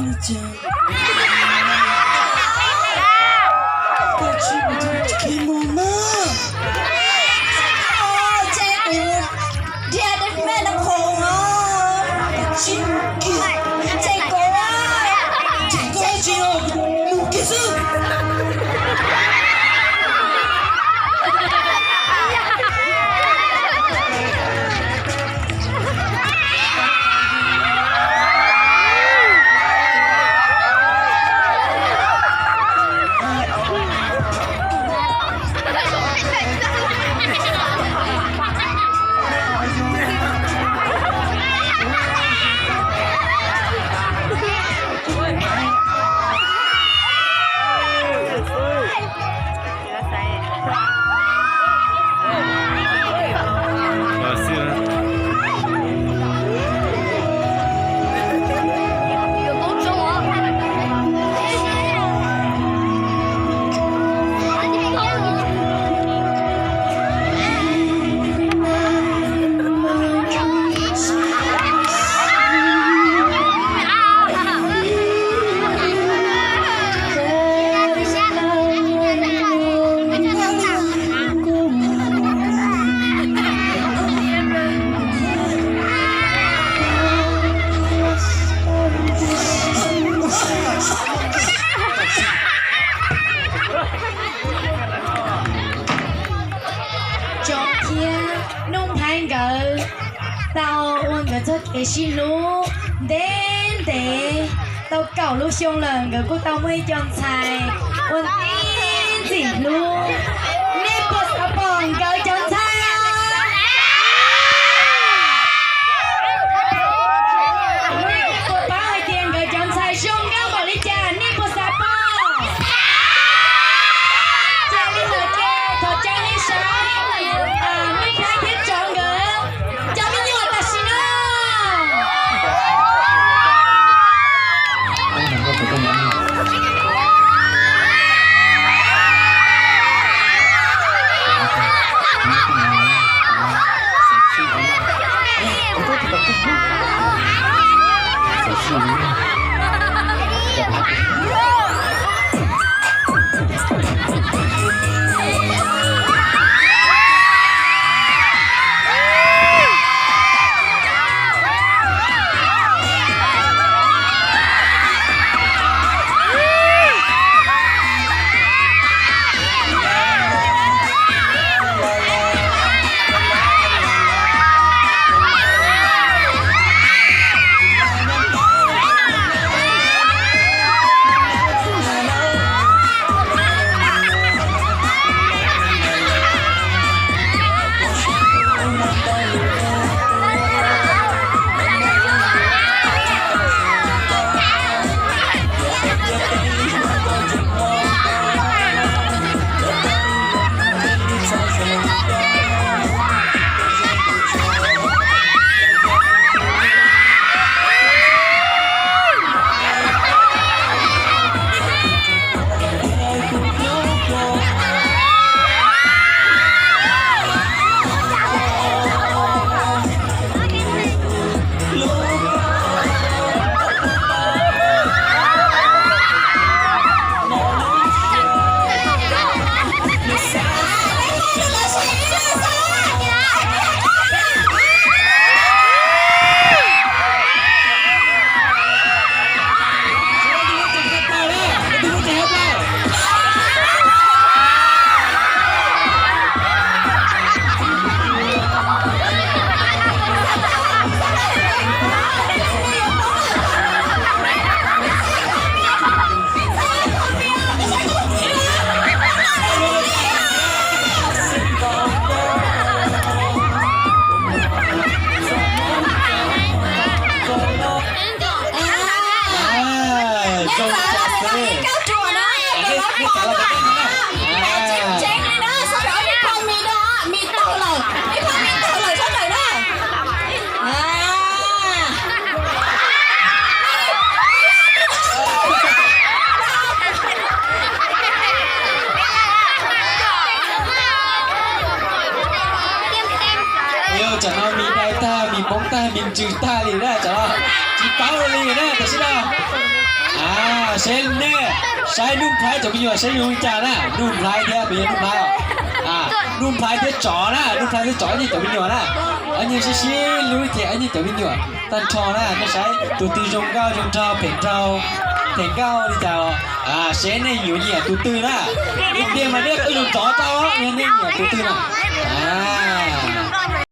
Koj tsis mus tus khib mos na. Ces kuv mus dhia dej me no khoom no. Tsis mus kiag. Ces koj, ces koj tsis mus kiag xwb. Tsoom thiab Nuj Nplhaib nkawd tau ua nkawd txoj kev sib hlub ntev ntev tau kaum lub xyoo lawm, nkawd kuj tau muaj ib co ntxhais ua ntej ntxim hlub. Nej puas xav pom nkawd cov ntxhais? Nej puas paub hais tias nkawd cov ntxhais zoo nkauj npaum li cas? Nej puas xav pom? Ces li ntawd ces thov caw nej saib Nuj Nplhaib thiab tsov nkawd cov me nyuam tam sim no. Yog tsam no mis dai tag, mis poob tag, mis ntsws tag li na, tsam no tsis paub li na tam sim no. Seb nej saib Nuj Nplhaib cov me nyuam saib zoo li cas na, Nuj Nplhaib thiab, puas yog Nuj Nplhaib os? Nuj Nplhaib thiab Tsov na, Nuj Nplhaib thiab Tsov ib nyuag cov me nyuam na. Ob nyuag sib sib hlub ces ob nyuag cov me nyuam tag nrho na, nej saib tus twg zoo nkauj zoo nraug phem nraug, phem nkauj li cas los seb nej yuav nyiam tus twg na. Ib pliag mas nej qw zoo Tsov tau, nej nyiam tus twg na.